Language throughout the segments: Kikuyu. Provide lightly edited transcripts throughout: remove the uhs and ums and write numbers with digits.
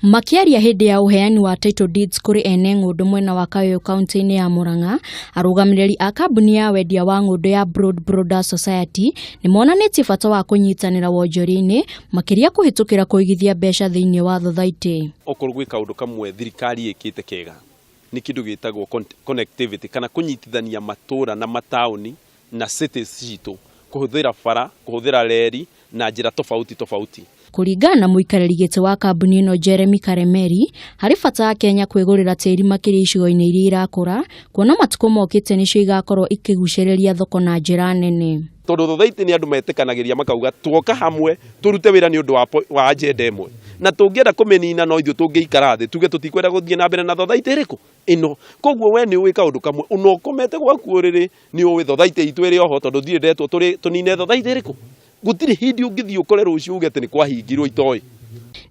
Makĩaria hĩndĩ ya ũheani wa title deeds kũrĩ ene ng'ũndũ mwena wa Kayũyũ kauntĩ-inĩ ya Murang'a, arũgamĩrĩri a kambuni ya wendia wa ng'ũndũ ya Broad Broaders Society nĩ monanĩtie bata wa kũnyitanĩra wonjoria-inĩ makĩria kũhĩtũkĩra kũigithia mbeca thĩinĩ wa thothaitĩ. Okorwo gwĩ kaũndũ kamwe thirikari ĩkĩte kega nĩ kĩndũ gĩtagwo connectivity kana kũnyitithania matũra na mataũni na cities citũ kũhũthĩra bara, kũhũthĩra reri na njĩra tofauti tofauti. Kũringana na mũikarĩri gĩtĩ wa kambuni ĩno Jeremy Karemeri, harĩ bata Akenya kwĩgũrĩra tĩri makĩria icigo-inĩ iria irakũra, kuona matukũ mokĩte nĩcio igakorwo ikĩgucĩrĩria thoko na njĩra nene. Tondũ thothaitĩ nĩ andũ metĩkanagĩria makauga tuoka hamwe tũrute wĩra nĩ ũndũ wa agenda ĩmwe, na tũngĩenda kũmĩnina no ithuĩ tũngĩikara thĩ tuge tũtikwenda gũthiĩ na mbere na thothaitĩ ĩrĩkũ ĩno. Koguo we nĩ ũĩ kaũndũ kamwe ona ũkomete gwaku ũrĩrĩ nĩ ũĩ thothaitĩ itũ ĩrĩ oho tondũ ndirĩ ndetwo tũnine thothaitĩ ĩrĩkũ. Gũtirĩ hĩndĩ ũngĩthiĩ ũkore rũciũ uge atĩ nĩ kwahingirwo itoĩ.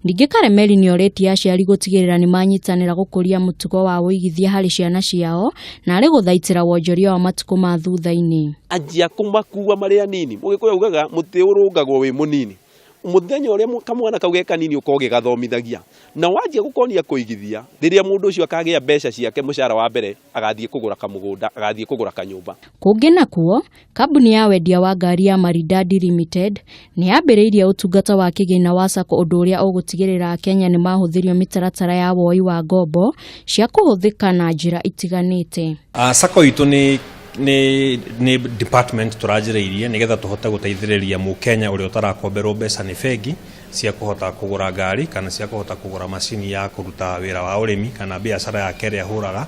Ningĩ Karemeri nĩ orĩtie aciari gũtigĩrĩra nĩ manyitanĩra gũkũria mũtugo wa ũigithia harĩ ciana ciao na arĩ gũthaitĩra wonjoria wa matukũ ma thutha-inĩ. Anjia kũmakua marĩ anini. Mũgĩkũyũ augaga mũtĩ ũrũngagwo wĩ mũnini. Mũthenya ũrĩa kamwana kau ge kanini ũkorwo ũgĩgathomithagia. Na wanjia gũkonia kũigithia, rĩrĩa mũndũ ũcio akagĩa mbeca ciake mũcara wa mbere, agathiĩ kũgũra kamũgũnda, agathiĩ kũgũra kanyũmba. Kũngĩ nakuo, Kambuni ya wendia wa ngari ya Maridadi Limited nĩ yambĩrĩirie ũtungata wa kĩgĩna wa Sacco ũndũ ũrĩa ũgũtigĩrĩra Akenya nĩ mahũthĩrio mĩtaratara ya woi wa ngombo cia kũhũthĩka na njĩra itiganĩte. Sacco itũ nĩ nĩ nĩ department tũranjĩrĩirie nĩgetha tũhote gũteithĩrĩria mũkenya ũrĩa ũtarakomberwo mbeca nĩ bengi cia kũhota kũgũra ngari kana cia kũhota kũgũra macini ya kũruta wĩra wa ũrĩmi kana biacara yake ĩrĩa ahũraga.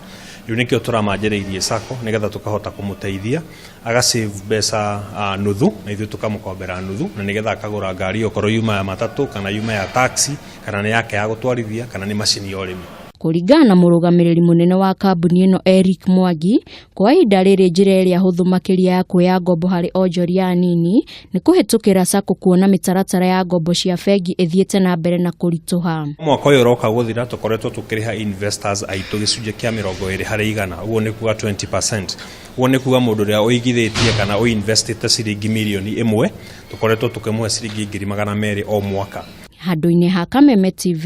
Rĩu nĩkĩo tũramanjĩrĩirie Sacco nĩgetha tũkahota kũmũteithia aga save mbeca nuthu na ithuĩ tũkamũkombera nuthu na nĩgetha akagũra ngari okorwo yuma ya matatũ kana yuma ya taxi kana nĩ yake ya gũtwarithia kana nĩ macini ya ũrĩmi. Kũringana na mũrũgamĩrĩri mũnene wa kambuni ĩno Eric Mwangi, kwa ihinda rĩrĩ njĩra ĩrĩa hũthũ makĩria ya kuoya ngombo harĩ onjoria anini nĩ kũhĩtũkĩra Sacco kuona mĩtaratara ya ngombo cia bengi ĩthiĩte na mbere na kũritũha. Mwaka ũyũ ũroka gũthira tũkoretwo tũkĩrĩha investors aitũ gĩcunjĩ kĩa 20%, ũguo nĩ kuga 20%. Ũguo nĩ kuga mũndũ ũrĩa ũigithĩtie kana ũinvestĩte ciringi mirioni 1 tũkoretwo tũkĩmũhe ciringi 200,000 o mwaka. Handũ-inĩ ha Kameme TV,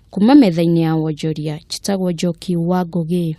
kuma metha-inĩ ya wonjoria, njĩtagwo Njoki wa Ngũgĩ.